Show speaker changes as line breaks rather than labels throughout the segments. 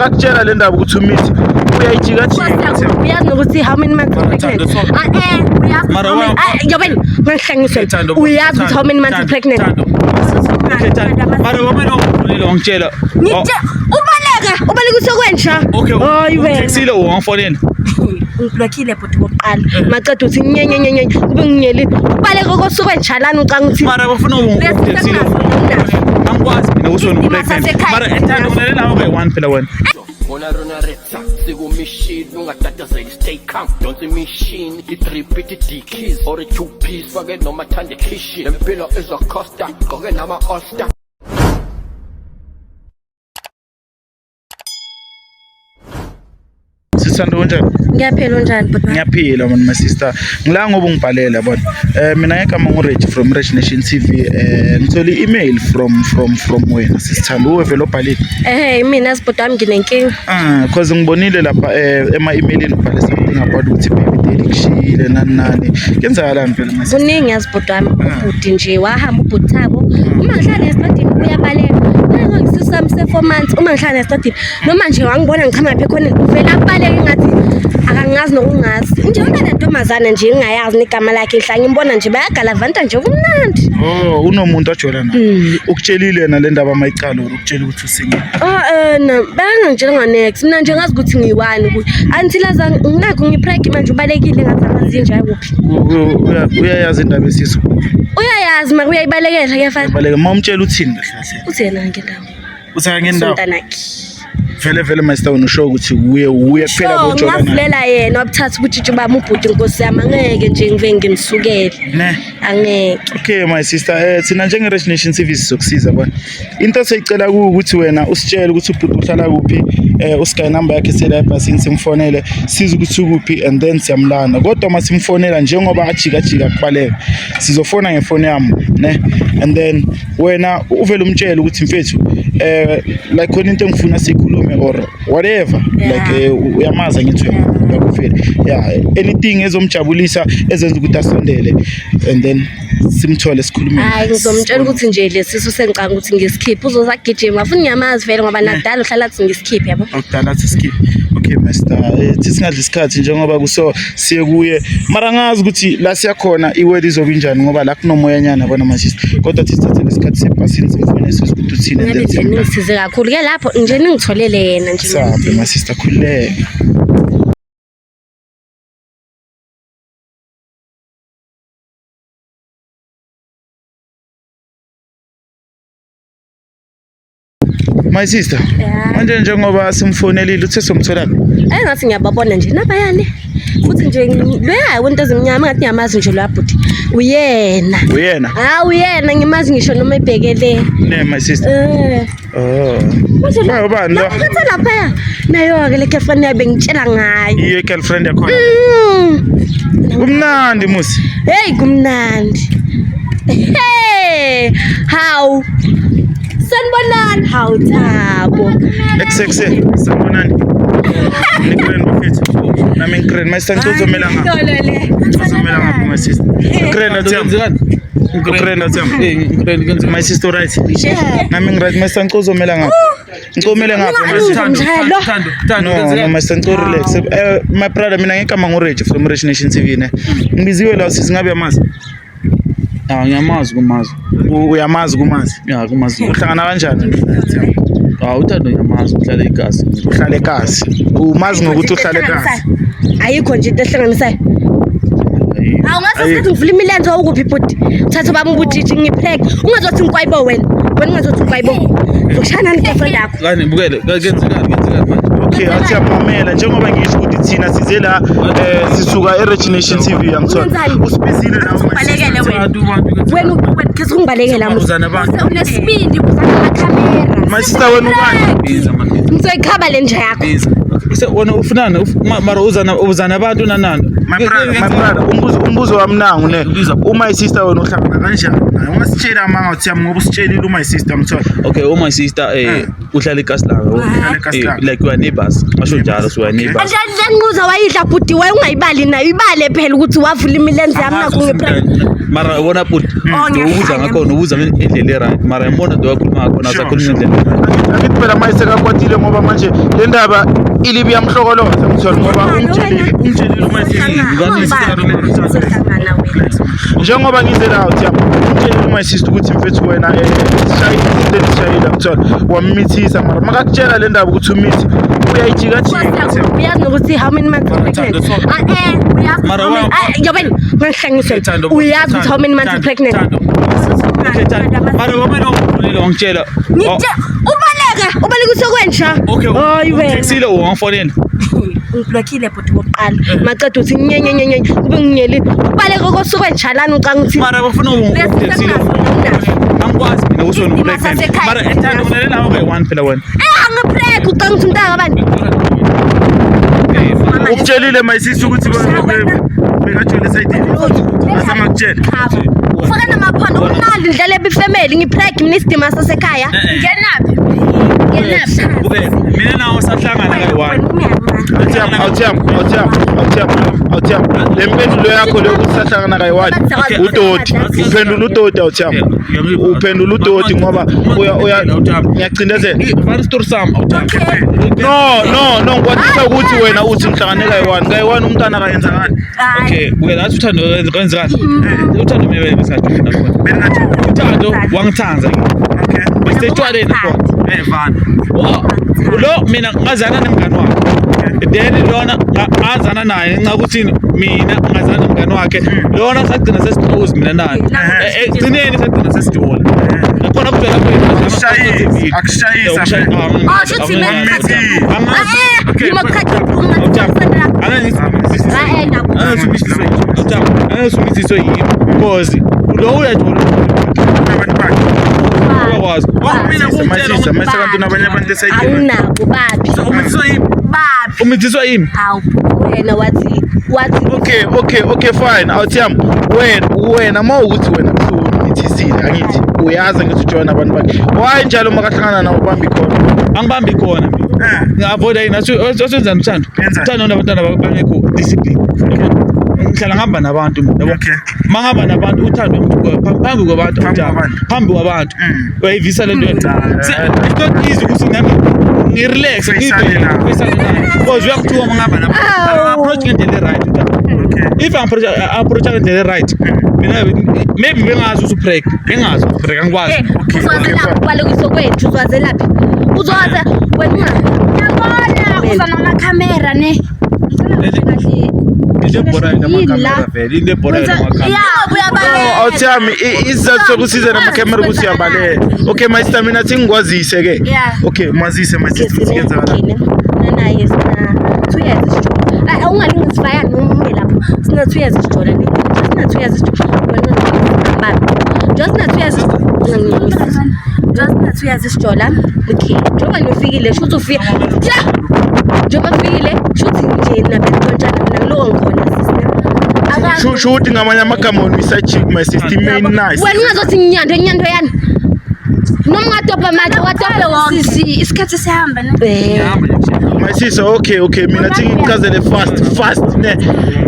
Makakutshela le ndaba ukuthi umithi uyayijikajika.
Uyazi nokuthi how many months
Mara,
pregnant?
Thando, so-
Ah, eh, uyazi
Mara,
how many-
wa-
ah, yabona, ngangihlanganiswe.
Thando,
Uyazi ukuthi how many months
Thando,
pregnant?
Thando. Okay, Thando. Mara wamene wangifonela wangitshela.
Ubaleka, ubaleka usokwenja.
Okay,
Hayi wena.
ungithexile wangifonela.
Ngiblokile bhuti kokuqala. Maceda uthi nye nye nye nye kube nginyelile. Ubaleka kosokwenja lana ucanga ukuthi
Mara bafuna ungithexile. Angikwazi mina ukuthi wena
Isidima
upregnant.
sasekhaya.
Mara Thando ngilalela ngawe one phela wena.
Bona rona retsa sikumishini ungatatazeli stay calm donsa imishini i-drip ithi dickies or i-two piece fake noma thande khishi lempilo izocosta gqoke nama-all star.
Sithando kunjani?
Ngiyaphila, unjani bhuti?
Ngiyaphila man, my sister. Ngila ngoba ungibhalele yabona. Mina ngegama nguReg from Reg Nation TV. Ngithole i-email from wena sisithando. Uwe vele obhalile.
Eh, mina sibhuti wami nginenkinga.
Ah, cause ngibonile lapha ema emailini ubhale something about ukuthi baby daddy kushiyile nani nani. Kenzakalani vele my sister?
Kuningi yazi bhuti wami, ubhuti nje wahamba ubhuti Thabo. Uma ngihlala esitradini uyabaleka. Nango ngisisu sami se-4 months uma ngihlala esitradini noma nje wangibona ngichama lapha ekhoneni uvele abaleke ngathi akangazi nokungazi. Nje unale ntombazane nje engingayazi negama lakhe ngihlala ngimbona nje bayagalavanta nje kumnandi.
Oh, unomuntu ajola naye. Ukutshelile yena le ndaba mayicala or ukutshela ukuthi usingle?
Ah eh na bayangangitshela nga-next mina nje ngazi ukuthi ngiyi-one kuye. Until aza nginakho ngipreg manje ubalekile ngathi angazi nje ayikuphi.
Uyayazi indaba esisu.
Uyayazi mara uyayibalekela kuyafana.
Baleka mawumtshela uthini kahle kahle?
Uthi yena ngendawo.
Uthi akangendawo.
Umntanakhe.
Vele vele my sister wena usho ukuthi uye uye kuphela
Sure,
bojola naye.
ngavulela yena wabuthatha ubutshitshi bami ubhuti nkosi yami angeke nje ngive ngimsukele.
Ne.
Angeke.
Okay my sister, thina njenge Rich Nation TV sizokusiza bona. Into esiyicela kuwe ukuthi wena usitshele ukuthi ubhuti uhlala kuphi, usikaye number yakhe sela ebhasini simfonele, size ukuthi ukuphi and then siyamlanda. Kodwa uma simfonela njengoba ajika jika kubaleka, sizofona ngefoni yami, ne? And then wena uvele umtshele ukuthi mfethu like khona into engifuna sikhulume or whatever.
Yeah.
Like uyamaza ngithi wena uyakuvela. Yeah, anything ezomjabulisa ezenza ukuthi asondele and then simthole sikhulume.
Hayi ngizomtshela ukuthi nje lesisu sengicanga ukuthi ngisikhiphe uzoza gijima futhi ngiyamazi vele ngoba nakudala uhlala athi ngisikhiphe yabo.
Akudala athi skip. Okay master, thi singadli isikhathi njengoba kuso siye kuye. Mara ngazi ukuthi la siyakhona iweather izobe injani ngoba la kunomoya nyana yabona my sister. Kodwa thi sithathe lesikhathi sebhasini simfone sizwe ukuthi uthini and
Ngabe
then
nje
siyamlanda.
ningisize kakhulu ke lapho nje ningitholele yena nje.
Sahambe my sister, khululeka. My sister,
Yeah.
manje njengoba simfonelile uthe somtholaphi?
Eh ngathi ngiyababona nje nabayane. Futhi nje loya wento ezimnyama ngathi ngiyamazi nje loya bhuti. Uyena.
Uyena?
Ah uyena ngimazi ngisho noma ebhekele.
Ne my sister.
Eh.
Oh.
Manje
Ba ubani lo?
Lapha lapha. Nayo ke le girlfriend yabe ngitshela ngayo.
Iye girlfriend yakhona. Kumnandi musi.
Hey kumnandi. Hey, how? Sanibonani. Hawu Thabo.
Ekuse sanibonani. Nikreni bafethu. Nami ngikreni. My sister ngicozomela ngapha.
Lolo le.
Ngicozomela ngapha my sister. Ngikreni athiyam. Ngikreni athiyam.
Ngikreni kenzekani?
My sister right.
Yeah.
Nami ngiright my sister ngicozomela ngapha. Ngicomele ngapha my sister.
Thando,
Njalo.
Thando, Thando,
No, no,
kenzekani?
my sister ngicela relax. My brother mina ngegama nguReg from Rich Nation TV ne. Ngibiziwe la sisi ngabe uyamazi.
Ah, ngiyamazi kumazi.
Uyamazi kumazi.
Ya, kumazi.
Uhlangana kanjani?
Ah, uThando ngiyamazi, uhlala eGasi.
Uhlala eKasi. Umazi ngokuthi uhlala eKasi.
Ayikho nje into ehlanganisayo. Awu ngase sikhathi ngivula imilenze wawukuphi bhuti? Thatha bami ubutshitshi ngipreg. Ungazothi ngikwayibo wena. Wena ungazothi ngikwayibo. Uzokushaya nani girlfriend yakho.
Kani bukele, kenzekani, kenzekani manje?
Okay, athi yamamela njengoba ngisho ukuthi thina size la sisuka eRich Nation TV yangithola.
Wenzani?
Usibizile nawe my sister.
Ubalekele wena.
Abantu bantu kenzekani?
Wena wena khethi ungibalekela musa.
Uzana abantu.
Unesibindi uzana amakhamera.
My sister wena ubani?
Biza man, biza.
Ngizoyikhaba le nja yakho.
Biza. Se wena ufunani mara uzana abantu nanani?
My brother, my brother, umbuzo wami nangu ne. Uma sister wena uhlangana kanjani naye? Ungasitsheli amanga uthi yami ngoba usitshelile uma sister ngithola.
Okay, oh my sister uhlala eKaslanga.
Uhlala eKaslanga.
Like we are neighbors. Asho njalo, so we are neighbors.
Lenquza wayidla bhuti, waye ungayibali nayo, ibale phela ukuthi wavula imilenze yami nakho nge-pregnant.
Mara wona bhuti,
Oh,
ubuza
ngiyahlanya.
ngakhona, ubuza indlela e-right. Mara yabona do wakhuluma ngakhona, asakhuluma indlela.
Angithi phela manje sekakwatile ngoba manje le ndaba ilibi yamhlokoloza ngithola ngoba umtshelile uma sister
Uzohlangana wena.
Njengoba ngize la uthi umtshelile uma sister ukuthi mfethu wena sishayile izinto ezishayile ngithola wamithisa, mara makakutshela le ndaba ukuthi umithi uyayijika jika.
Uyazi nokuthi how many months pregnant? Ah, uyazi
Mara
how many- Ah, yabona, ngangihlangiswe.
Thando,
Uyazi ukuthi how many months
Thando,
pregnant?
Thando. Okay, Thando. Mara wena ungifonela wangitshela.
Ngithe ubaleke usekwenja.
Okay.
Hayi wena.
Ungithekisile wangifonela.
Ngiblokile bhuti kokuqala. Maceda uthi nye nye nye nye kube nginyelile. Ubaleke kosuke lana ucanga ukuthi
Mara bafuna ungithekisile. Angikwazi mina ukuthi wena
Isidima
u-pregnant.
sasekhaya.
Mara Thando unale nawe kayi-one phela wena.
Angipreg ucanga ukuthi umntaka bani?
Umtshelile my sister ukuthi bekajole esayidini. Asamakutshela.
Ufaka namaphondo kumnandi ndlela ebifemeli ngipreg mina isidima sasekhaya.
Ngenaphi? Ngenaphi?
Okay, mina nawe sahlangana kayi-one.
Awuthiyami, awuthiyami, awuthiyami, awuthiyami, awuthiyami. Le mpendulo yakho leyo ukuthi sahlangana kayi-one, udoti. Uphendula udoti, awuthiyami. Uphendula udoti ngoba uya ngiyacindezela.
Fana isitori sami, awuthami.
No, no, no, ngikwazisa ukuthi wena uthi nihlangane kayi-one. Kayi-one umntwana akayenzakali.
Okay, wena athi uthando kwenzekani? Uthando mina besingajoli nakhona.
Beningajoli.
Uthando wangithanda ke.
Okay.
Besitshwaleni nakhona.
Vana.
Lo mina ngazana nemngani wakhe. Then lona ngazana naye ngenxa yokuthi mina ngazana nomngani wakhe. Lona sagcina sesi-close mina naye. Ekugcineni sagcina sesijola. Nakhona kuvela
Akushayisi, akushayisa phela.
Oh, shuthi mina
Angisumithiswe yimi because lo uyajola
Abantu bakhe.
uyakwazi. Mina
My sister, my sister, abantu nabanye abantu esayidini.
Awunabo baphi?
umithiswa yimi.
Baphi?
Umithiswa yimi.
Hawu wena wathi
Okay, fine. Awuthiyami, wena uma ukuthi wena umithisile, angithi uyazi ngithi ujoyina abantu bakhe. Why njalo makahlangana nawo ubambi khona?
Angibambi khona mina. Ngi-avoida yini? Aswenzani uthando?
Yenzani?
Uthando nabantwana bangekho discipline. Ngihlala ngihamba nabantu mina, yabo.
Okay.
Uma ngihamba nabantu uthando phambi kwabantu,
Phambi
uthando.
kwabantu.
Phambi kwabantu. Uyayivisa le nto.
Cha,
It's not easy ukuthi nami ngirelax
Ufeyisane nawo.
ngifeyisane naye. Because uyangithuka uma ngihamba nabantu. Approach ngendlela e-right uthando.
Okay.
If approach ngendlela e-right, mina maybe bengazi ukuthi upreg, bengazi ukuthi upreg, angikwazi.
Uzwazelaphi ubalekiswe kwethu uzwazelaphi? Uzwaze wena
Yabona uza namakhamera ne.
Into ebhorayo
Yini la?
namakhamera vele, into ebhorayo namakhamera.
Yeah, uyabaleka.
Awuthiyami, isizathu sokusiza namakhamera ukuthi uyabaleka. Okay, my sister, mina thi ngikwazise ke.
Yeah.
Okay, mwazise my sister ukuthi kuyenzakala.
Naye sina 2 years isijola. Ay ungalingisifaya nomunye lapho. Sina 2 years isijola. Sina 2 years isijola. Wena baba. Just na 2 years isijola. Just na 2 years isijola. Okay. Njengoba nifikile shuthi ufika. Ja. Njengoba ufikile shuthi nje nabentshana mina ngiloko ngikhona sisi.
Sho ukuthi ngamanye amagama wena uyi-side chick my sister, main nice.
Wena ungazothi nginyando inyando yani. Noma ungadobha manje wadobha
Sisi, isikhathi sihamba ne.
Eh.
My sister, okay, mina thi ngikuchazele fast, fast ne.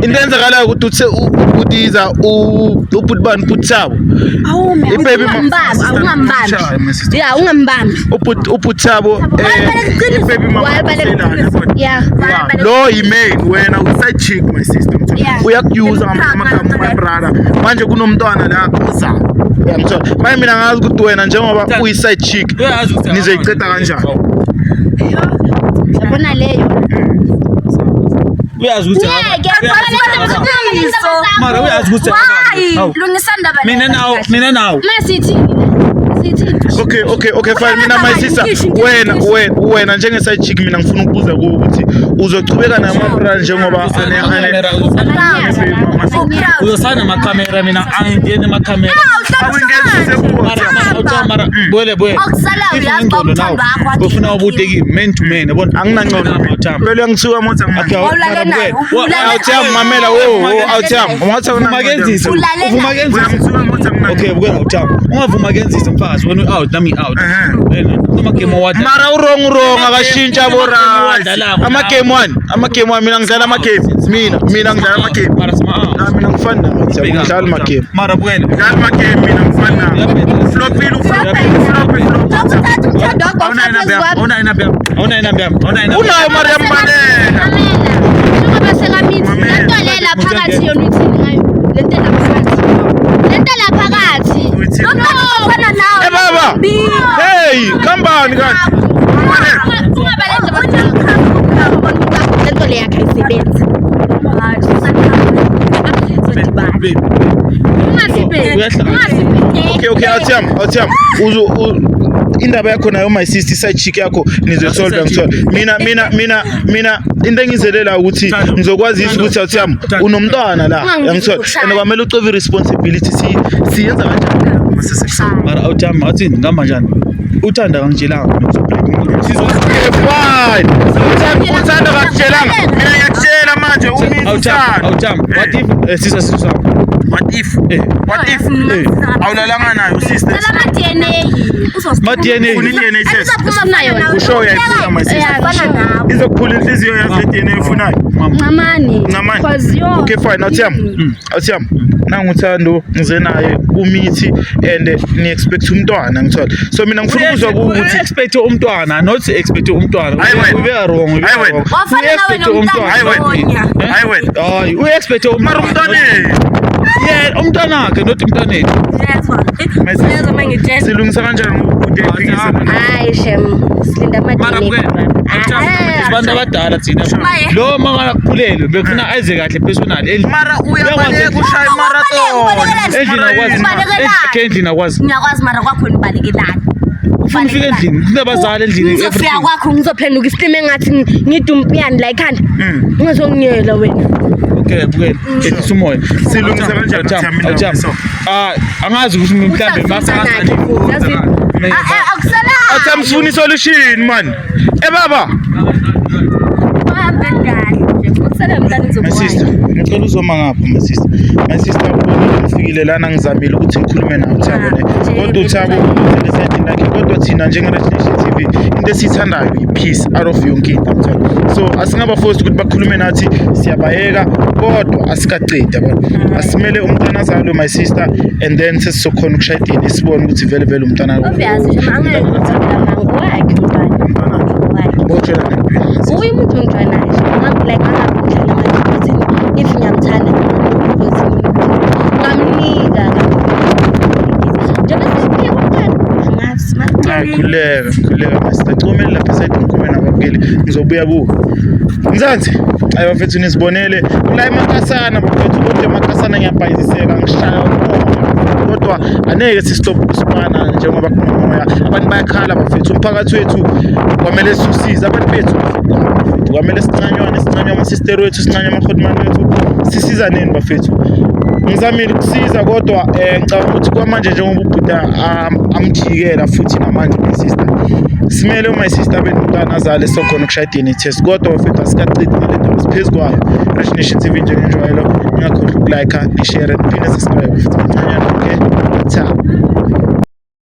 Into eyenzakalayo ukuthi uthe udiza ubhuti bani ubhuti Thabo.
Awume.
I-baby
Ungambambi, ungambambi.
My sister.
Ya, ungambambi.
Ubhuti Thabo i-baby mama.
Wayebaleka.
Yeah.
Yeah, lo yi-main wena uyi-side chick my sister.
Yeah.
Uyakuyuza ngamanye amagama my brother. Manje kunomntwana la ozayo. Uyangithola. Manje mina ngazi ukuthi wena njengoba uyi-side chick
Uyazi ukuthi
nizoyiceda kanjani.
Yabona leyo.
Uyazi ukuthi
Ngeke,
Mara uyazi ukuthi
Why?
Hawu.
Lungisa indaba
Mina
leyo.
nawe, mina nawe.
Masithi
Okay, okay, okay, fine. Mina my sister, wena wena wena njenge side chick, mina ngifuna ukubuza kuwe ukuthi uzochubeka namabra njengoba ane
Uzosana amakhamera, mina angingeni emakhamera. Mara bwele bwele.
Okusalayo
If
uyazi
unengqondo
uba
nawe,
umthando wakho
ufuna ubude kimi man to man, yabona?
Anginangqondo.
Awuthami.
Phela uyangithuka motha.
Okay,
Awulale
mara
naye,
bukela.
ulale
Awuthami, mamela wo, awuthami. Ungathi
Uvuma kenzise.
Ulale
Uvuma
naye.
kenzise.
Uyangithuka motha.
Okay, bukela awuthami. Ungavuma kenzise mfazi, wena u-out nami i-out. Noma game owadla.
Mara u-wrong, u-wrong akashintsha bo right.
Wadlalako.
Ama-game one, ama-game one, mina ngidlala ama-game. Mina ngidlala ama-game.
Mara sima out.
Ah, mina ngifani nawe, Thabo, ngidlala ama-game.
Mara bukela.
Ngidlala ama-game mina, ngifani nawe. Flopile, uflopile, flopile, flopile.
Uthatha umthando wakho wafaka phezu kwami.
Awunayo inamba yami. Awunayo inamba yami. Awunayo inamba.
Unayo Mariam Mandela.
Mamela. Njengoba sekamithi, lento le la phakathi yona uthini ngayo? Lento la phakathi. Lento la phakathi.
Uthini?
Lo mntwana ufana nawe.
Eh baba. Hey, kambani kanti?
Ungabaleki lento le yakhe ayisebenzi. Sodibana.
Babe.
Ungasibheki.
Uyahlala.
Ungasibheki.
Okay, awuthami, awuthami. Uzo indaba yakho nayo my sister, side chick yakho, nizosolve, ngithola. Mina into engizelela ukuthi
Thando.
ngizokwazisa
Thando.
ukuthi awuthami
Thando.
unomntwana la, yangithola. And kwamele ucove responsibility, si siyenza kanjani?
Mara awuthami, athini ngihamba njani? Uthanda kangitshelanga.
Okay, fine. Uthanda, uthanda kakutshelanga. Mina ngiyakutshela manje umisa
Awuthami,
uthando.
awuthami. What if sisa sisu sami?
What if?
Eh.
What if?
Eh.
Awulalanga nayo sister.
Cela ama-DNA.
Ma DNA.
Ufuna i-DNA test.
Ufuna yona.
Usho uyayifuna my sister.
Fana nawe.
Izokuphula inhliziyo yazi le DNA ufunayo.
Mama.
Ncamani.
Ncamani.
Cause yo.
Okay, fine, awuthiyami. Awuthiyami. Nanguthando ngize naye umithi and ni expect umntwana, ngithola. So mina ngifuna ukuzwa ukuthi
Expect umntwana, not expect umntwana.
Hayi wena.
Ube wrong, ube
Hayi wena.
wrong.
Wafana nawe
Expect
nomntwana
Hayi wena.
onya.
Hayi wena.
Hayi, u expect
Mara
umntwana.
umntwana.
Yeah, umntwana wakhe, not umntwanethu.
Uyezwa?
My sister.
Uyezwa mangitshela.
Silungisa kanjani ngoba uyaphikisa?
Hayi shem, silinda
Mara
ama-DNA.
bukela. Abantu abadala thina. Lo mangakhulelwe bekufuna aze kahle personal. Endlini.
Mara uyabaleka ushaya marathon.
Endlini akwazi.
Ubalekelani?
Okay, endlini akwazi.
Ngiyakwazi mara kwakho nibalekelani.
Ufuna ufika endlini, kunabazali endlini.
Ngizofika
everything.
kwakho ngizophenduka isilima engathi ngidumpiyani la ekhanda. Ungazongiyela wena.
Okay, bukela. Ehlisa umoya.
Silungisa kanjani,
Awuthami,
Awuthami,
awuthami.
so?
Ah, angazi ukuthi mhlambe
Uthanda futhi, yazi.
Akusala.
Awuthami, sifuna isolution man. Eh baba.
Uhambe kahle nje. Ukusele mntana
My sister,
ngizokuwaya.
ngicela uzoma ngapha my sister. My sister, ubonile ngifikile lana, ngizamile ukuthi ngikhulume nawe uThabo ne. Kodwa uThabo uvele esayidini lakhe, kodwa thina njenge-Rich Nation TV into esiyithandayo i-peace out of yonke into, Thabo. So asingaba forced ukuthi bakhulume nathi, siyabayeka kodwa asikacedi, yabona. Asimele umntwana azalwe my sister and then sesizokhona ukushaya i-DNA sibone ukuthi vele vele umntwana
Obvious nje angeke ngithambela manga wakhe umntwana.
Umntwana wakhe.
Wakhe.
Botshela nempilo.
Uye umuntu engijwayelayo nje. Like ngangabudlala manje ukuthi if ngiyamthanda ukuthi ngamnika njengoba sesiphika umntwana angazi.
Hayi, khululeka, khululeka my sister. Cumele lapha esayidini ngikhulume nababukeli. Ngizobuya kuwe. Mzansi, hayi bafethu, nisibonele la emakasana bafethu, kodwa emakasana ngiyabhayiziseka, ngishaya umoya, kodwa aneke si-stop ukusipana njengoba kunomoya. Abantu bayakhala bafethu, umphakathi wethu kwamele siwusize, abantu bethu bafethu kwamele sincanywane, sincanywe amasisteri wethu, sincanywe amahodimani wethu, sisizaneni bafethu. Ngizamile ukusiza kodwa ngicabanga ukuthi kwamanje njengoba ubhuda amjikela futhi namanje my sister, simele my sister abe nomntwana azale sokhona ukushaya i-DNA test, kodwa bafethu asikacidi ngale ndaba, siphezu kwayo. Rich Nation TV njengenjwayelo, ningakhohlwa uku-like, ni-share, niphinde subscribe futhi kancanyana. Okay, ta.